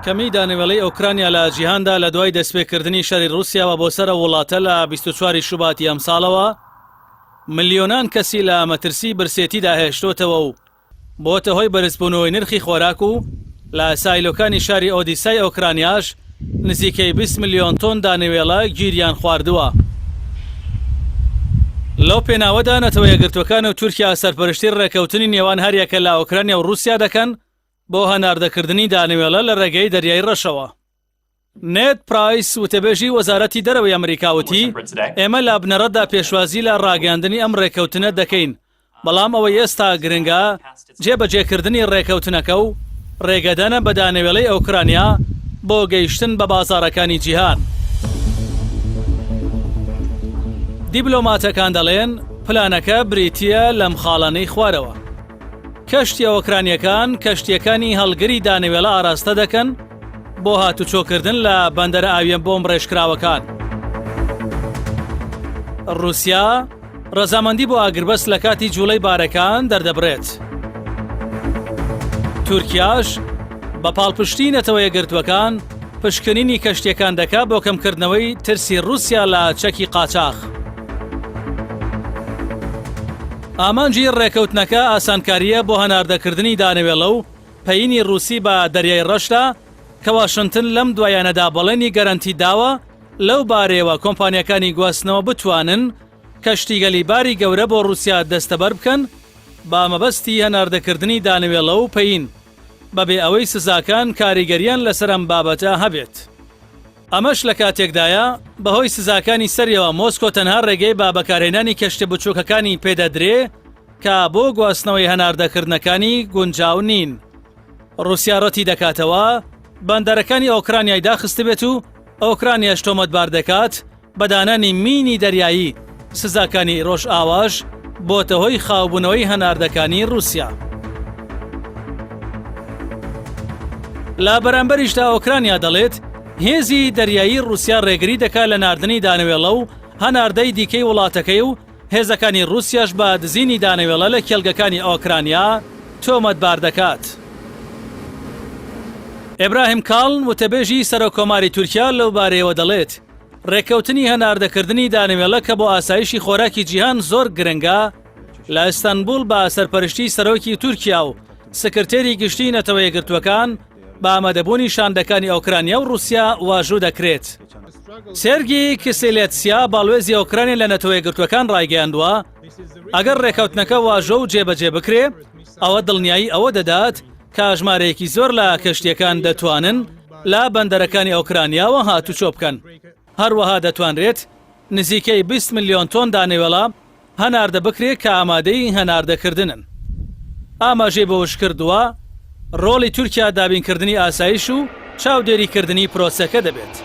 کەمیی دانەوێڵەی ئۆکرانیا لە جیهاندا لە دوای دەستپێکردنی شەری ڕووسیاوە بۆ سەر ئەو وڵاتە لە 24 ی شوباتی ئەمساڵەوە ملیۆنان کەسی لە مەترسی برسێتیدا هێشتۆتەوە و بۆتە هۆی بەرزبوونەوەی نرخی خۆراک و لە سایلۆکانی شاری ئۆدیسای ئۆکرانیاش نزیکەی 20 ملیۆن تۆن دانەوێڵە گیریان خواردووە. لەو پێناوەدا نەتەوە یەکگرتووەکان و تورکیا سەرپەرشتی ڕێککەوتنی نێوان هەریەکە لە ئۆکرانیا و ڕووسیا دەکەن بۆ هەناردەکردنی دانەوێڵە لە ڕێگەی دەریای ڕەشەوە. نێد پرایس، وتەبێژی وەزارەتی دەرەوەی ئەمریکا وتی، ئێمە لە بنەڕەتدا پێشوازی لە ڕاگەیاندنی ئەم ڕێککەوتنە دەکەین، بەڵام ئەوەی ئێستا گرنگە جێبەجێکردنی ڕێککەوتنەکە و ڕێگەدانە بە دانەوێڵەی ئۆکرانیا بۆ گەیشتن بە بازاڕەکانی جیهان. دیبلۆماتەکان دەڵێن پلانەکە بریتییە لەم خاڵانەی خوارەوە. کەشتیە ئۆکرانیەکان کەشتیەکانی هەڵگری دانەوێڵە ئاراستە دەکەن بۆ هاتوچۆکردن لە بەندەرە ئاویە بۆمب ڕێژکراوەکان. ڕووسیا ڕەزامەندی بۆ ئاگربەست لە کاتی جوڵەی بارەکان دەردەبڕێت. تورکیاش بە پاڵپشتی نەتەوە یەکگرتووەکان پشکنینی کەشتیەکان دەکا بۆ کەمکردنەوەی ترسی ڕووسیا لە چەکی قاچاخ. ئامانجی ڕێکەوتنەکە ئاسانکارییە بۆ هەناردەکردنی دانەوێڵە و پەیینی ڕووسی بە دەریای ڕەشدا کە واشنتن لەم دوایانەدا بەڵێنی گەرەنتی داوە لەو بارەیەوە کۆمپانیاکانی گواستنەوە بتوانن کەشتیگەلی باری گەورە بۆ ڕووسیا دەستەبەر بکەن بە مەبەستی هەناردەکردنی دانەوێڵە و پەیین بەبێ ئەوەی سزاکان کاریگەریان لەسەر ئەم بابەتە هەبێت. ئەمەش لە کاتێکدایە، بەهۆی سزاکانی سەریەوە مۆسکۆ تەنها ڕێگەی بە بەکارهێنانی کەشتیە بچووکەکانی پێدەدرێ کە بۆ گواستنەوەی هەناردەکردنەکانی گونجاو نین. ڕووسیا ڕەتی دەکاتەوە بەندەرەکانی ئۆکرانیای داخستبێت و ئۆکرانیاش تۆمەتبار دەکات بە دانانی مینی دەریایی، سزاکانی ڕۆژئاواش بۆتە هۆی خاوبوونەوەی هەناردەکانی ڕووسیا. لە بەرامبەریشدا ئۆکرانیا دەڵێت، هێزی دەریایی ڕووسیا ڕێگری دەکات لە ناردنی دانەوێڵە و هەناردەی دیکەی وڵاتەکەی و هێزەکانی ڕووسیاش بە دزینی دانەوێڵە لە کێڵگەکانی ئۆکرانیا تۆمەتبار دەکات. ئیبراهیم کاڵن، وتەبێژی سەرۆککۆماری تورکیا لەوبارەیەوە دەڵێت، ڕێککەوتنی هەناردەکردنی دانەوێڵە کە بۆ ئاسایشی خۆراکی جیهان زۆر گرنگە، لە ئیستەنبوڵ بە سەرپەرشتی سەرۆکی تورکیا و سکرتێری گشتی نەتەوە یەکگرتووەکان بە ئامادەبوونی شاندەکانی ئۆکرانیا و ڕووسیا واژوو دەکرێت. سێرگی کیسیلێتسیا باڵوێزی ئۆکرانیا لە نەتەوە یەکگرتووەکان ڕایگەیاندووە، ئەگەر ڕێککەوتنەکە واژۆ و جێبەجێ بکرێ، ئەوە دڵنیایی ئەوە دەدات کە ژمارەیەکی زۆر لە کەشتییەکان دەتوانن لە بەندەرەکانی ئۆکرانیاوە هاتوچۆ بکەن. هەروەها دەتوانرێت نزیکەی 20 ملیۆن تۆن دانەوێڵە هەناردە بکرێت کە ئامادەی هەناردەکردنن. ئاماژەی بەوەشکردووە، ڕۆڵی تورکیا دابینکردنی ئاسایش و چاودێریکردنی پرۆسەکە دەبێت.